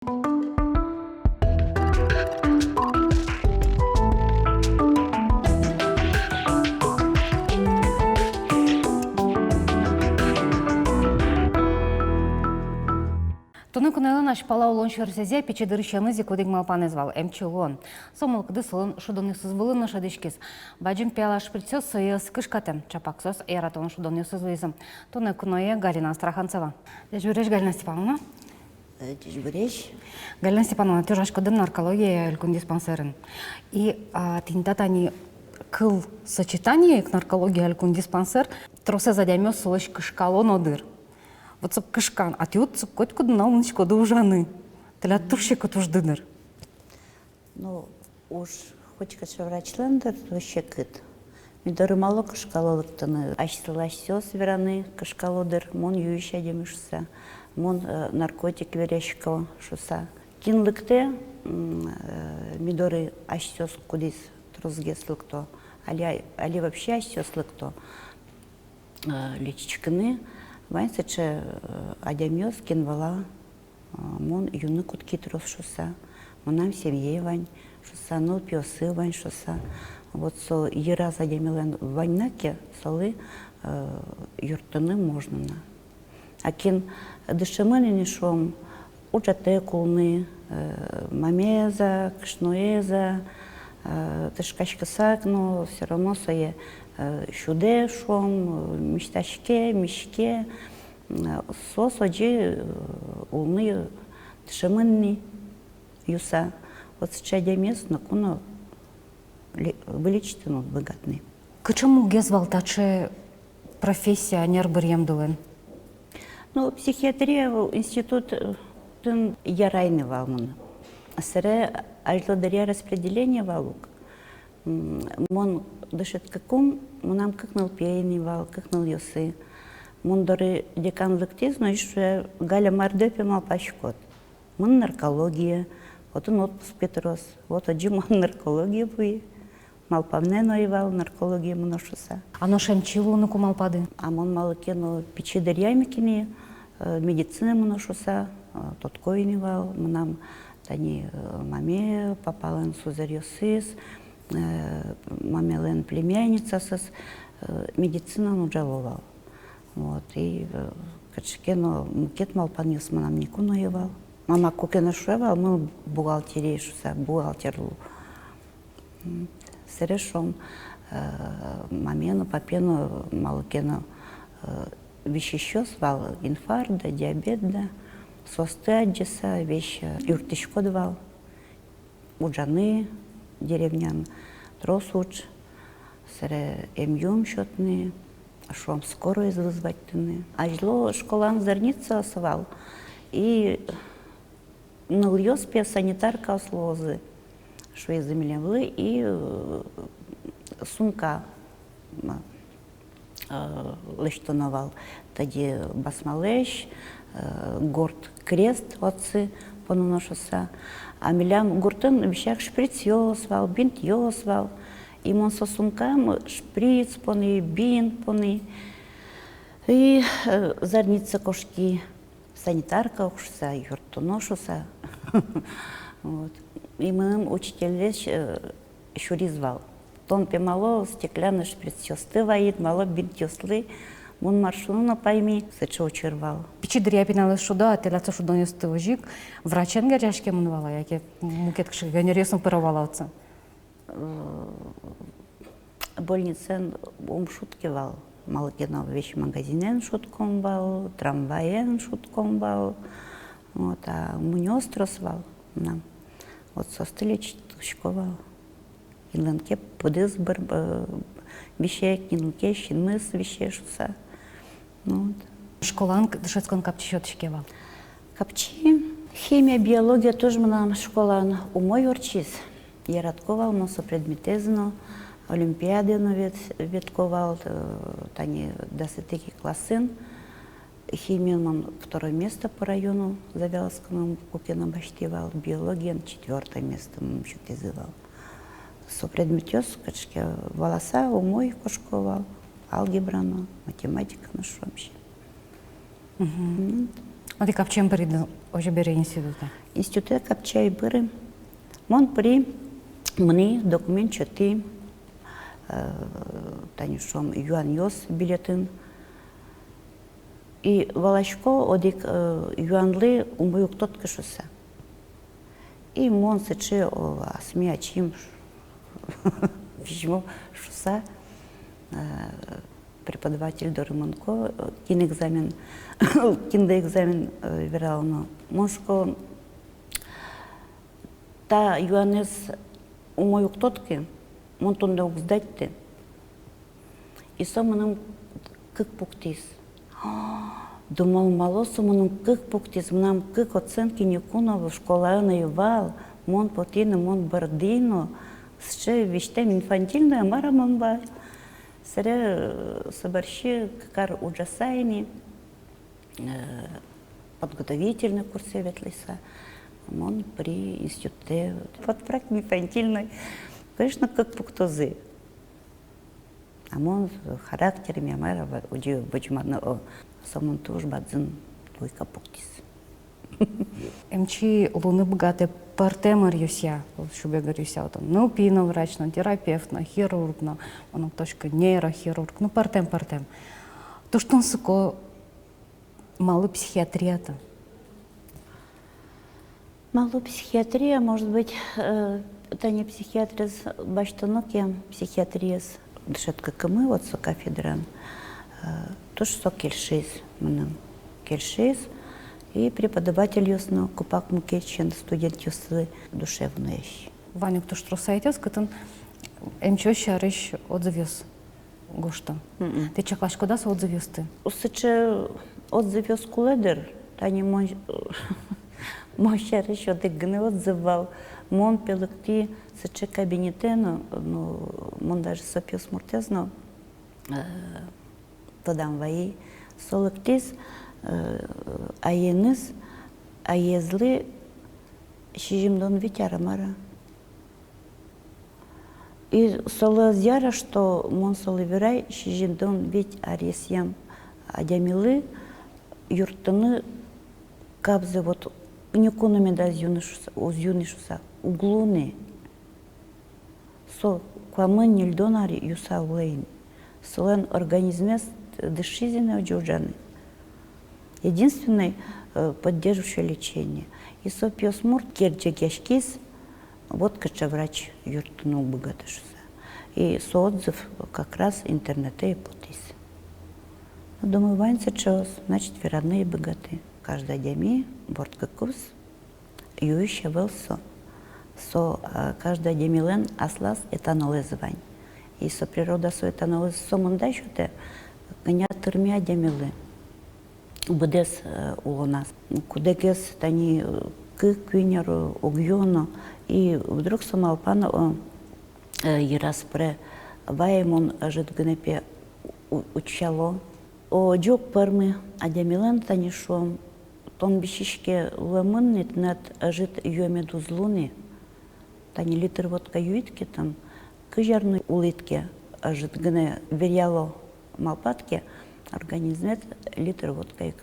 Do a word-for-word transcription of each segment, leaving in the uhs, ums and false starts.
Туннэ куноелэн азьпала улон сюресэз, пичи дырысеныз ик одӥг малпанэз вал — эмчи луон. Со мылкыдыз солэн шудонъёсыз вылын но шӧдӥськиз. Бадӟым пияла шприцъёс сое ӧз кышкатэ, чапак соос яратоно шудонъёсыз луизы. Туннэ куное Галина Астраханцева. Ӟечбуресь, Галина Степановна. Э, ӟечбуресь. Галина Степановна, тӥ ужаськоды наркология элькун диспансерын. И, а, тӥни та тани кыл сочетание ик — наркология элькун диспансер. Тросэз адямиос солэсь кышкало но дыр. Вот со кышкан, а тӥ вот со котькуд нунал мынӥськоды ужаны. Тӥляд туж секыт ужды дыр. Ну, уж котькыӵе врачлэн дыр туж секыт. Ми доры мало кышкало лыктыны. Асьсэлы асьсэос вераны кышкало дыр: мон юись адями шуыса, мон, э, наркотик верасько шуыса. Кин лыктэ, м, э, ми доры асьсэос, кудӥз тросгес лыкто, али, али вообще асьсэос лыкто, э, лечиськыны. Вань сыӵе, э, адямиос, кин вала, а, мон юны кутски трос шуыса, мынам семьяе вань шуыса, нылпиосы вань шуыса. Вот со йыраз адямилэн вань на ке, солы, э, юрттыны можно на. А кин дышемын ини, шуом, ужатэк улыны, э, мамез-а, кышноез-а, э, тышкаськыса ик но, всё равно сое, э, сюдэ, шуом, э, мисьтаське, миське. Соос озьы, э, улыны дышемын ни юыса. Вот сыӵе адямиез ноку но ле-, вылечить карыны уд быгаты ни. Кыӵе мугез вал таӵе профессия нер быръемдылэн? Ну, психиатрия институтын ярай ни вал мыным. Сэре азьло дыръя распределение вал ук. М, мон дышетскыкум, мынам кык нылпие ини вал, кык нылъёсы. Мон доры декан лыктӥз но шуэ: «Галя, мар тон, пе, малпаськод? Мын наркологие, отын отпуск пе трос». Вот озьы мон наркологие вуи. Малпанэ но ӧй вал наркологие мыно шуыса. А нош эмчи луыны ку малпады? А мон малы ке но пичи дыръям ик ини, э, медицинае мыно шуыса, э, тодӥсько ини вал. Мынам тани, э, маме, папалэн сузэръёсыз, э, мамелэн племянницаосыз, э, медицинаын ужало вал. Вот, и, э, кыӵе ке но мукет малпанъёс мынам никуно ӧй вал. Мама ку ке но шуэ вал: «Мын бухгалтерие шуыса, бухгалтер лу». М, сэре, шуом, э, маме но, папе но малы ке но, э, висисьёс вал, инфаркт да, диабет да. Соосты адӟыса, весь, э, юрттӥськод вал ужаны деревняын, трос уж. Сэре эмъюм сётыны, шуом, скороез вызватьтыны. Азьло школаын зарницаос вал, и нылъёс пе санитаркаос луозы, шуизы милемлы, и, э, сумка, м, э, лэсьтоно вал тӧдьы басмалэсь, э, горд крест отчы пононо шуыса. А милям гуртын весяк шприцъёс вал, бинтъёс вал. И мон со сумкам шприц пони, бинт пони. И, э, зарнице кошки. Санитарка ук шуыса, юрттоно шуыса. Вот. И мыным учительлэсь, э, сюриз вал: «Тон пе мало стеклянный шприцъёсты вайид, мало бинтъёслы?» Мон мар шуоно но пайми, сыӵе учыр вал. Пичи дыръя пиналэз шудо, а тӥляд со шудонъёсты озьы ик врачен герӟаськемын вал-а, яке мукет кыӵе ке ӧнеръёсын пыро вал-а отчы? Э, больницаын ум шудке вал, малы ке но весь магазинэн шудком вал, трамваен шудком вал. Вот, а мунёос трос вал мынам. Вот соосты лечить карисько вал. Кинлэн ке пыдыз быр-, э, висе, кинлэн ке синмыз висе шуыса. Ну вот. Школаын к-, дышетскон капчи сётӥське вал? Капчи. Химия, биология туж мынам школаын умой ортчиз. Яратӥсько вал мон со предметэз но, олимпиадае но вет-, ветлӥсько вал, э, тани дасэтӥ классын. Химиын мон второй место по району Завьяловскому куке но басьтӥ вал, биологиын четвёртое место мыным сётӥзы вал. Со предметъёс кыӵе ке валаса умой кошко вал, алгебра но, математика но, шуом сыӵе. Мгм. Мгм. Но тӥ капчиен пыриды озьы бере институтэ? Институтэ капчи ӧй пыры. Мон пыри, мынӥ, документ сётӥ, э, тани шуом, юанъёс билетын. И валасько, одӥг, э, юанлы умой уг тодӥськы шуыса. И мон сыӵе, о, асме ачим визьмо шуыса, э, преподаватель доры мынӥсько, э, кин экзамен, кинлы экзамен, э, верало но. Мон шуисько, та юанэз умой уг тодӥськы, мон тонэ уг сдатьты. И со мыным кык пуктӥз. Думал, малы со мыным кык пуктӥз, мынам кык оценки никуно школаын ӧй вал, мон потӥ но, мон бӧрдӥ но, сыӵе визьтэм, инфантильной, мар-а мон вал. Собере, э, собере кык ар ужаса ини, э, подготовительный курсэ ветлыса, мон пыри институтэ. Вот прак инфантильной. Конечно, кык пуктозы. А мон характере, мар-а, ва-, уди-, возьмано, о, со мыным туж бадӟым двойка пуктӥз. Эмчи луыны быгатэ пӧртэм ӧръёсъя, шуг-секытъёсъя, вот он, ну, пиноврач но, терапевт но, хирург но, мон уг тодӥськы, нейрохирург, ну, пӧртэм, пӧртэм. Туж тунсыко, малы психиатрия-то? Малы психиатрия, может быть, э, тани психиатриез басьтоно ке, психиатриез дышетскыкумы, вот со кафедраын, э, туж со кельшиз мыным, кельшиз, и преподавательёс но копак мукет сямен студентъёслы душевноесь. Вань ук туж трос сайтъёс, кытын эмчиос сярысь отзывъёс гожто. Мгм. Тӥ чакласькоды-а со отзывъёсты? Сыӵе отзывъёс кулэ дыр, тани мон, мон сярысь одӥг гинэ отзыв вал. Мон, пе, лыктӥ сыӵе кабинетэ но, ну, мон даже со пиосмуртэз но, э, тодам вайи. Со лыктӥз, э, аеныз, аезлы сизьымдон вить ар-а, мар-а. И солы ӧз яра, что мон солы верай, сизьымдон вить аресъем адямилы юрттыны капзэ, вот, никуно медаз юны шуыса, уз юны шуыса, уг луы ни. Со куамын-ньыльдон ар юыса улэ ини. Солэн организмез дышиз ини озьы ужаны. Единственное, э, поддерживающее лечение. И со пиосмурт герӟегъяськиз, вот кыӵе врач юрттыны уг быгаты шуыса. И со отзыв как раз интернетэ и потӥз. Ну, думаю, вань сыӵеос, значит, вераны ӧй быгаты. Каждый адями вордскыкуз юись ӧвӧл со. Со, э, каждый адямилэн аслаз этанолэз вань. И со природа со этанолэз сомында сётэ кӧня тырме адямилы быдэс, э, улоназ. Кудӥгез тани, э, кык-куинь ар уг юо но, и вдруг со малпа но, о, э, йыраз пыре: вай, мон ӧжыт гинэ, пе, у-, утчало. О, ӟуч пӧрмы адямилэн, тани шуом, тон висиське луэмын ни, тынад ӧжыт юэмед уз луы ни. Тани литр водка юид ке, тон кызь ар но улӥд ке, ӧжыт гинэ веръяло малпад ке, организмед литр водка ик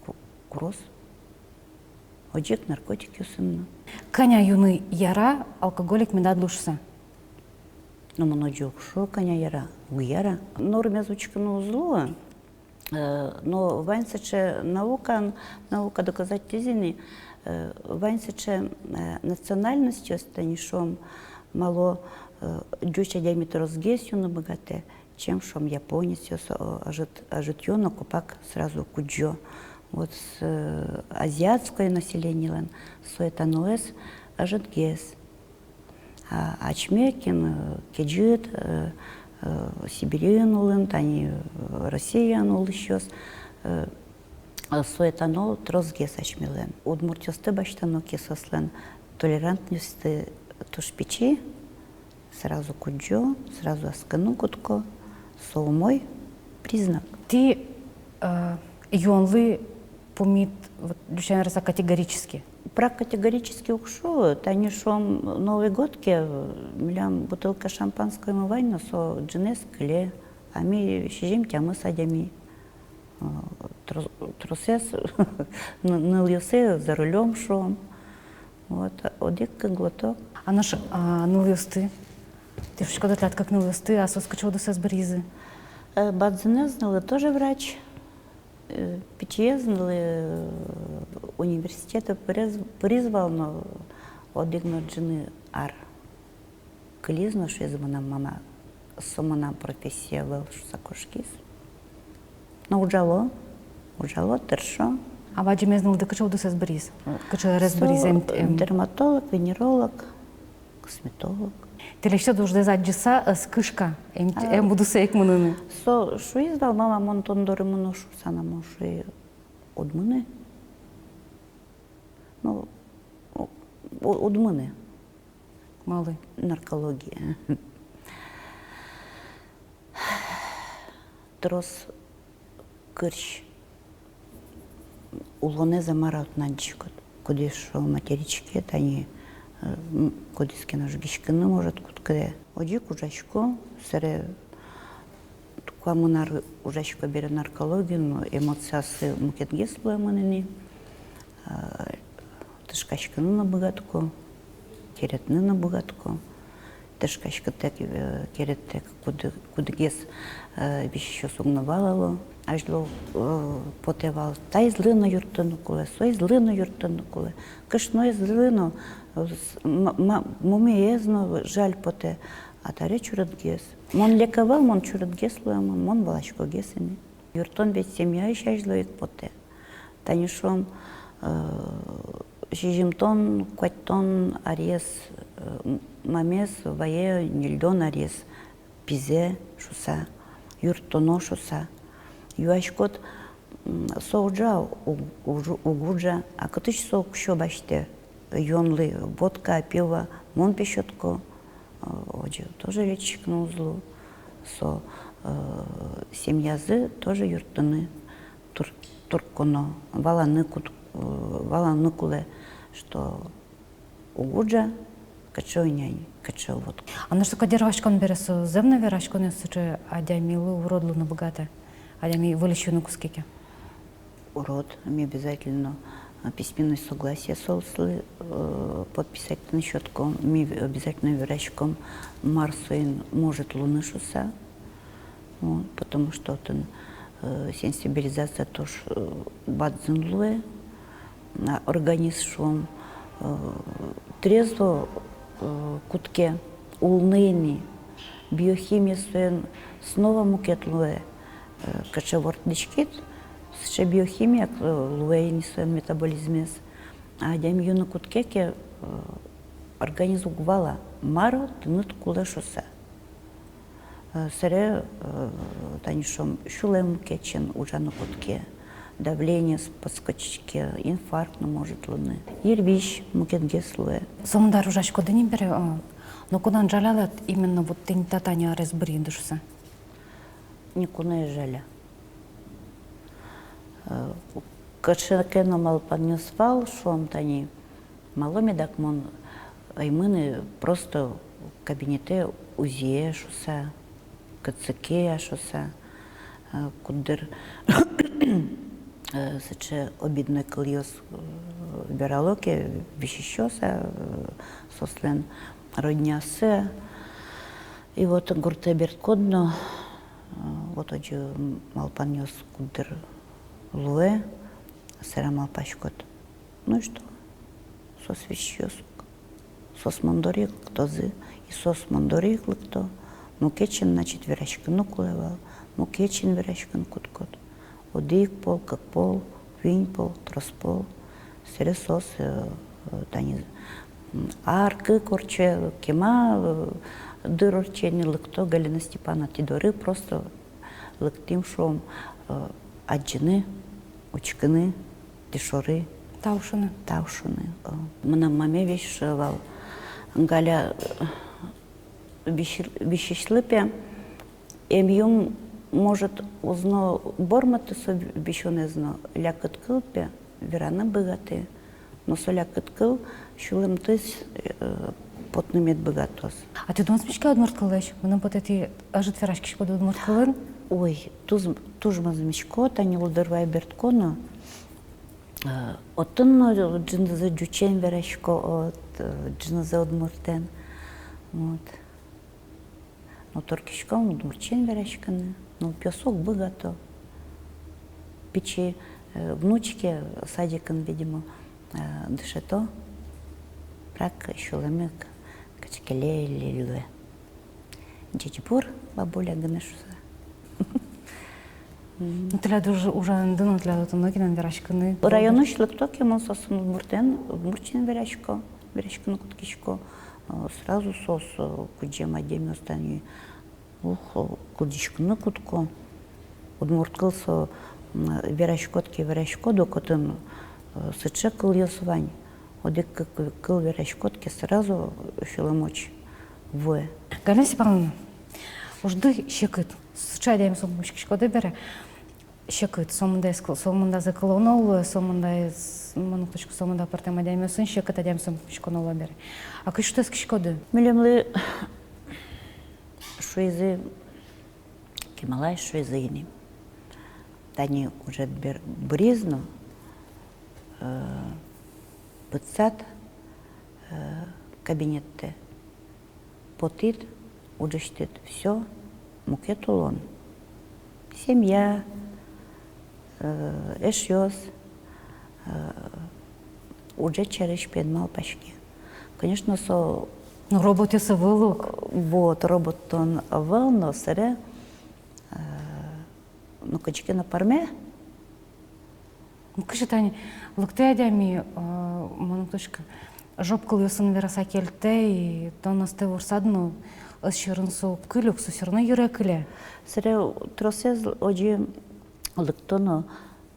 ку-, куроз. Озьы ик наркотикъёсын но. Кӧня юны яра алкоголик медад луы шуыса? Но мон озьы уг шуы, кӧня яра, уг яра. Нормаез учкыны уз луы. Э, но вань сыӵе наукаын, наука доказать кариз ини, э, вань сыӵе, э, национальностьёс, тани шуом, мало, э, ӟуч адями тросгес юны быгатэ, чем, шуом, японецъёс, о, ӧжыт, ӧжыт юо но копак сразу кудӟо. Вот с-, э, азиатской населениелэн со этанолэз ӧжытгес. А асьме, кин, э, кезьыт, э, э, Сибирьын улын, тани, э, Россиын улӥсьёс, э, э, со этанол тросгес асьмелэн. Удмуртъёсты басьтоно ке, соослэн толерантностьсы туж пичи, сразу кудӟо, сразу аскыны кутско, со умой признак. Тӥ, э, юонлы пумит, вот, ӟуч сямен вераса, категорически? Прак категорически уг шуы, тани шуом, Новый год ке, милям бутылка шампанскоймы вань но, со ӝынэз кыле, а ми сизьым-тямыс адями, э, Тросэз, ны-, нылъёсы за рулём, шуом. Вот, одӥг-кык глоток. А нош, а, нылъёсты? Тӥ шуиськоды, тӥляд кык нылъёсты, а соос кыӵе удысэз быръизы? Э, бадӟынэз нылы тоже врач. Э, пичиез нылы, э, университетэ пыриз, пыриз вал, но одӥг но ӝыны ар кылиз но шуиз: «Мынам, мама, со мынам профессия ӧвӧл», — шуса кошкиз. Но ужало, ужало, тыршо. А бадӟымез нылды кыӵе удысэз быръиз? Кыӵе ӧрез быръиз? Со эм, эм, дерматолог, венеролог, косметолог. Тӥлесьтыд уждэс адӟыса, ӧз кышка, эм, а, эм удысэ ик мыныны. Со шуиз вал: «Мама, мон тон доры мыно», — шуса, но мон шуи: «Уд мыны». Ну, у-, у-, уд мыны. Малы? Наркология. Трос кырсь улонэз-а, мар-а, уд адӟиськод. Кудӥз, шуом, материке, тани, э, м, кудӥз ке но жгиськыны может кутскызе. Одӥг ужасько, сэре куамын ар ужасько бере наркологиын, но эмоциясы мукетгес луэмын ини. А, тышкаськыны но быгатӥсько, керетыны но быгатӥсько. Тышкаськытэк, э, кереттэк куд-, кудӥгес, э, висисьёс уг но валало. Азьло, э, потэ вал: таизлы но юрттыны кулэ, соизлы но юрттыны кулэ, кышноезлы но, э, с-, ма-, ма-, мумиез но жаль потэ. А табере чурытгес. Мон леке ӧвӧл, мон чурытгес луэмын, мон валаськогес ини. Юрттон ведь семьяысь азьло ик потэ. Тани, шуом, э, сизьымтон, куатьтон арес, э, м-, мамез вае ньыльдон арес пизэ шуса, юрттоно шуса. Юаськод, м, со ужа, уг-, уг-, уг ужа, а кытысь со уксё басьтэ юонлы, водка-а, пиво-а, мон пе сётӥсько, э, озьы тоже лечиськыны уз лу. Со, э, семьязэ тоже юрттыны тур-, турттоно, валаны кут-, э, валаны кулэ, что уг ужа, кыӵе нянь, кыӵе вот. А нош со кадь вераськон бере, со зэм но вераськон, сыӵе адямилы урод луыны быгатэ, адями выльысь юыны кутске ке? Урод. Ми обязательно, э, письменное согласие солы, э, подписать карыны сётӥськом, ми обязательно вераськом, мар соин может луыны шуса. Вот, потому что отын, э, сенсибилизация туж, э, бадӟым луэ, а, организм, шуом, э, трезво, э, кутске улыны ини, биохимия соин снова мукет луэ, э, кыӵе вордӥськид, сыӵе биохимия, э, луэ ини соин метаболизмез. А адями юыны кутске ке, э, организм уг вала, мар тыныд кулэ шуса. Э, сэре, э, тани, шуом, сюлэм мукет сямен ужаны кутске, давлениез подскочиське, инфаркт но может луыны. Йырвизь мукетгес луэ. Сомында ужаськоды ни бере, э, но кудӥз жалялод именно вот тӥни та тани арез бырйиды шуса? Никуно ӧй жаля. Э, кыӵе ке но малпанъёс вал, шуом, тани, малы медак мон ӧй мыны просто кабинетэ УЗИе шуса, кытчы ке шуса, э, куддыр, э, сыӵе обидной кылъёс, э, верало ке висисьёс-а, э, соослэн роднясы-а. И вот гуртэ бертӥськод но, э, вот озьы малпанъёс куддыр луэ, сэре малпаськод: ну и что? Соос висисьёс ук. Соос мон доры ик лыктозы, и соос мон доры ик лыкто. Мукет сямен, значит, вераськыны кулэ вал, мукет сямен вераськыны кутскод. Одӥг пол, кык пол, куинь пол, трос пол. Сэре соос, э, э, тани, м, ар-кык ортче, кема, э, дыр ортче ни, лыкто: Галина Степановна, тӥ доры просто лыктӥм, шуом, э, адӟыны, учкыны тӥ шоры. Тау шуыны. Тау шуыны, о. Мынам маме весь шуэ вал: Галя, э, висись-, висисьлы пе эмъюм, может, уз но бормыты со висёнэз, но лякыт кыл пе вераны быгатэ, но со лякыт кыл сюлэмтӥз, э, потыны мед быгатоз. А тӥ дунъяськиськоды удмурт кыллэсь? Мыным потэ, тӥ ӧжыт вераськиськоды удмурт кылын. Ой, туж, туж мӧзмисько, тани Лудорвае бертӥсько но, э, отын но ӝынызэ ӟучен верасько, от, э, ӝынызэ удмуртэн. Вот. Но торкиськом удмуртэн вераськыны, но пиос уг быгато. Пичи, э, внучке садикын, видимо, э, дышето, прак сюлэмы кыӵе ке ле-ле луэ. Ӟечбур, бабуля, гинэ шуса. М. Ну, тӥляд уж-, ужанды но, тӥляд отын нокинэн вераськыны. Районысь лыкто ке, мон соосын удмуртэн, удмуртэн верасько, вераськыны кутскисько. Э, сразу соос, э, кудӟем адямиос тани, ух, э, кудӥськыны кутско. Удмурт кыл со, м, вераськод ке, вераськод, котькытын, э, сыӵе кылъёс вань. Одӥг к-, к-, кыл вераськод ке, сразу сюлэмысь вуэ. Галина Степановна, ужды секыт. Сыӵе адямиосын пумиськиськоды бере, секыт. Сомында эскыл, сомында зэкылоно луэ, сомында эс-, мон уг тодӥськы, сомында пӧртэм адямиосын секыт адямиосын пумиськоно луэ бере. А кызьы шутэтскиськоды? Милемлы шуизы, кемалась шуизы ини. Тани ужед бер-, быриз но, э, пытсад, э, кабинеттэ. Потӥд, ужасьтӥд, всё, мукет улон. Семья, э, эшъёс, э, ужед сярысь пе эн малпаське. Конечно, со... Ну, роботъёс ӧвӧл ук. Вот, робот тон ӧвӧл, но сэре, э, ну, кыӵе ке но пӧрме. Ну, кызьы тани лыктэ адями, э, мон уг тодӥськы, жоп кылъёсын вераса кельтэ, и тон ӧстэ ворсад но, ӧс сьӧрын со уг кыль ук, со всё равно йыре кыле. Сэре тросэз озьы лыкто но,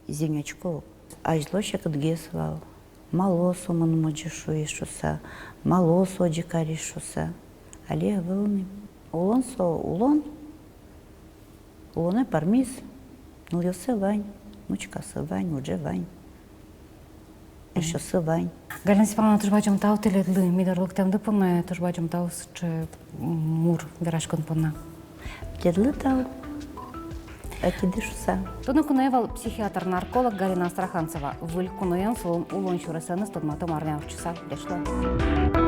зӥньысько. Азьло секытгес вал. Малы со мыным озьы шуиз шуса, малы со озьы кариз шуса. Али ӧвӧл ни. Улон со улон. Улонэ пӧрмиз, нылъёсы вань, внучкаосы вань, ужез вань, эшъёсы вань. Галина Степановна, туж бадӟым тау тӥледлы ми доры лыктэмды понна, туж бадӟым тау сыӵе мур вераськон понна. Тӥледлы тау, ӧтиды шуса. Туннэ куное вал психиатр-нарколог Галина Астраханцева. Выль куноен солэн улон сюресэныз тодматом арня ортчыса. Ӟеч луэ.